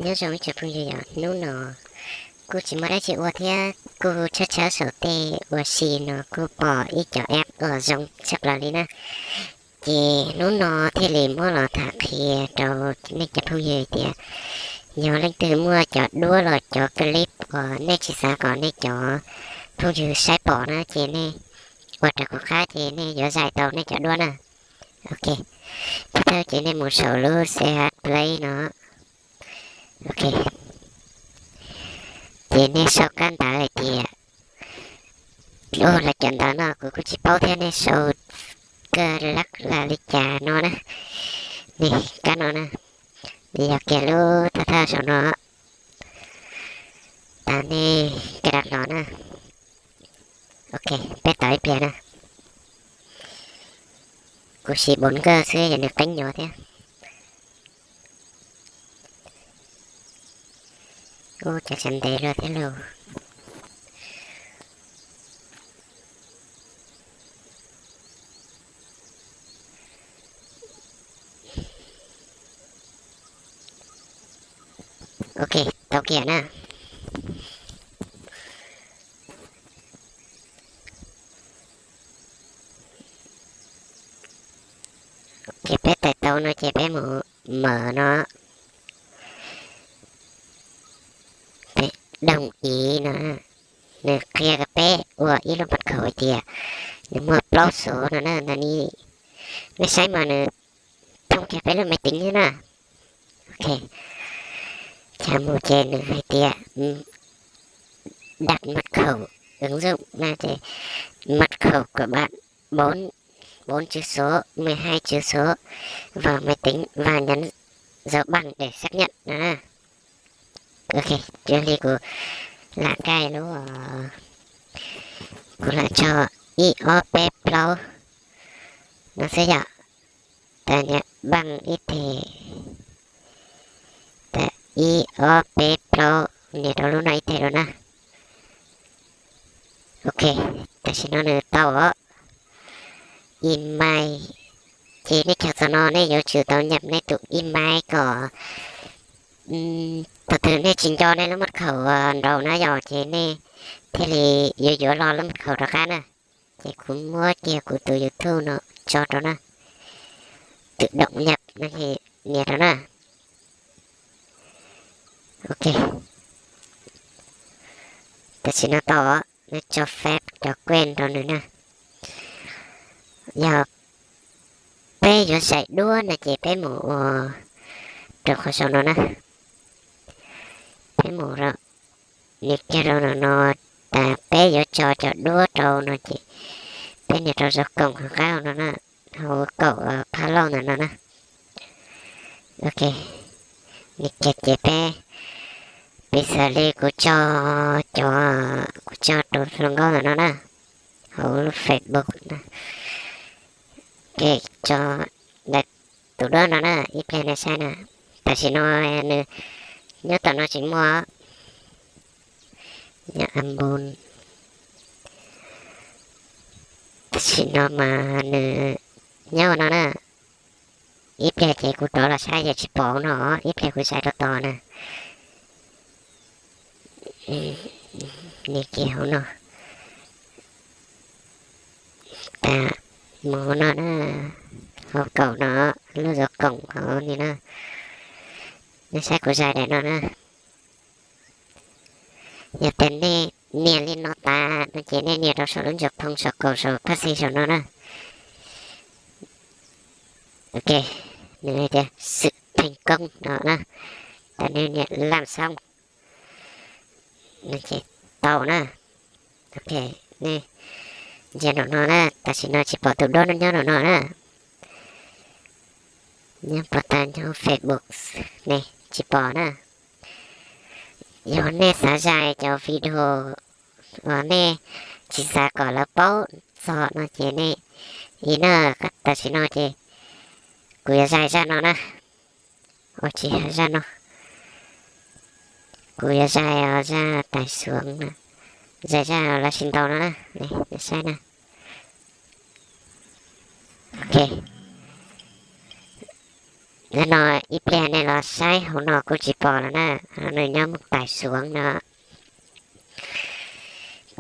Nyob zoo ib tsoom phooj ywg, yog hnub no kuj tsis muaj dab tsi ua thiab kuj tshawb tshawb saum tej ua si no kuj pom ib co app uas zoo tshaj plaws li na. Ces hnub no thiaj li muab los tham qhia rau nej cov phooj ywg tias yog leej twg muaj cov duab los cov clip uas nej tsis xav kom nej cov phooj ywg saib pom na ces nej ua raws kuv qab ces nej yuav zais tau nej cov duab na. Ok, thawj thawj ces nej mus saum lub C H Play no. Ok, ces nej sau kab ntawv hais tias, ua lawv cov ntawv no kuv kuj tsis paub thiab, nej sau kawg lab la li cas no na, nej kab no na, nws yog kiag lub thawj thawj saum no, tas nej kab rau los na. Ok, peb tos ib pliag na. Kuv siv bốn G xwb yog nws qeeb nyuag thiab. Ub, cas tsis ntev luaj thiab lauj. Ok, tau kiag na. Ces peb tais tau no ces peb mus mawm no, peb doog iv no, nws qhia kom peb ua ib lub mật khẩu hais tias nws muaj plaub xuv no na, ntawm no. Nej saib mas nws thoob kiag peb lub maiv teev thiab na. Ok, txhad mus ces nws hais tias đặt mật khẩu ứng dụng na, ces mật khẩu của bạn bốn, bốn chữ số, mười hai chữ số vào máy tính và nhấn dấu bằng để xác nhận no na. Ok, cuag li kuv lam nkaij lub, kuv lam tso ib ob peb plaub no xwb yom. Tas nias npaj ib teg, tas ib ob peb plaub, nias rau lub no ib teg rau na. Ok, tam sim no nws tau os. Email, ces nej cog txog no nej yuav tsum tau nhập nej tus email kom thaum twg nej tsis nco nej lub mật khẩu nraud na yom, ces nej thiaj li yuav yuav los lub mật khẩu rov qab na. Ces kuv muab kiag kuv tus YouTube no tso rau na, tự động nhập no, nias rau na. Ok, tam sim no tau, nws tso phép cho quên rau nws na. Yog peb yuav zais duab no ces peb mus ua rau qhov saum no na. Peb mus rau, nias kiag rau no no, tas peb yuav tso cov duab rau no ces peb nias rau dấu cộng hauv qab no na, hauv kaum phab lauj ntawm no na. Ok, nias kiag ces peb, piv xam li kuv tso cov, kuv tso tus hluas nkauj ntawm no na, hauv lub Facebook na. Ces tso ntawm tus duab no na, ib pliag nej saib na. Tam sim no nws nyob tom no tsis muaj, nyob Am Bun. Tam sim no mas nws nyob no na. Ib pliag ces kuv rov los saib ces tsis pom no, ib pliag kuv saib rau tos na. Nias kiag hauv no, tas mus hauv no na, hauv kaum no, lub dấu cộng hauv ni na. Nej saib kuv zais daim no na. Yog tias nej nias li no tas no ces nej nias rau saum lub ntsuas phoo saum kaum saum phab xi saum no na. Ok, nws hais tias sự thành công no na. Tas nej nias làm xong no ces tau na. Ok, nej ntsia nraum no na, tam sim no tsis pom tus duab no nyob nraum no na. Nyob puag ta nyob Facebook ne, tsis pom na. Yog nej xav zais cov video uas nej tsis xav kom lawv paub txog no ces nej, i na, tam sim no ces kuv yuav zais zaj no na. Ua tsis zaj no, kuv yuav zais zaj tais xuav na. Zais zaj los sis ntaus no na, nej saib na. Ok, no ib pliag nej los saib hauv no kuj tsis pom lawm na, nws nyob mus tais suav no.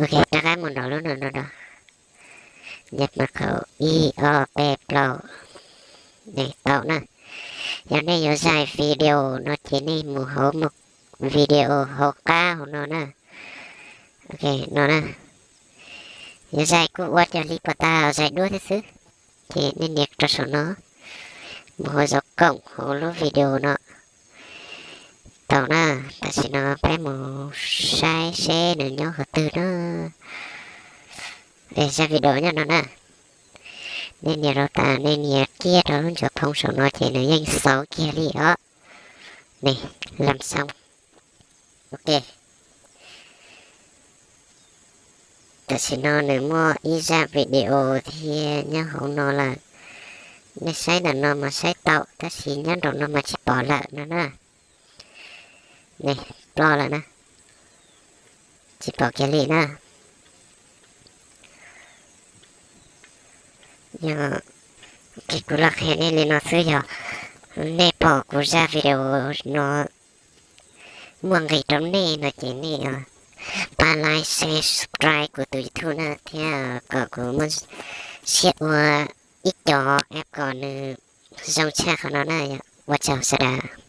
Ok, rov qab mus nraum lub no no, nyaj mas khaum ib ob peb plaub, nej tau na. Yog nej yuav zais video no ces nej mus hauv mus video hauv qab hauv no na. Ok, no na. Yuav zais kuj ua cov li pom tag, zais duab thiab xwb. Ces nej nias rau saum no, mus hauv zov koom hauv lub video no. Tau na, tam sim no peb mus saib seb nws nyob qhov twg na. Zaj video nyob no na. Nej nias rau tas, nej nias kiag rau lub ntsuav phoo saum no ces nws yeej xauv kiag li os. Nws lam xoo. Ok. Tam sim no nws muaj ib zaj video thiab nyob hauv no lawm. Nej saib ntawm no mas saib tau, tab sis nyob nraum no mas tsis pom lawm no na. Nws ploj lawm na, tsis pom kiag li na. Yog, kuv los qhia nej li no xwb, yog nej pom kuv zaj video no muaj nqis rau nej no ces nej pab like, share, subscribe kuv tus YouTube na thiab kom kuv muaj siab ua ib co app kom nws zoo tshaj qhov no na. Ua tsaug sawv daws.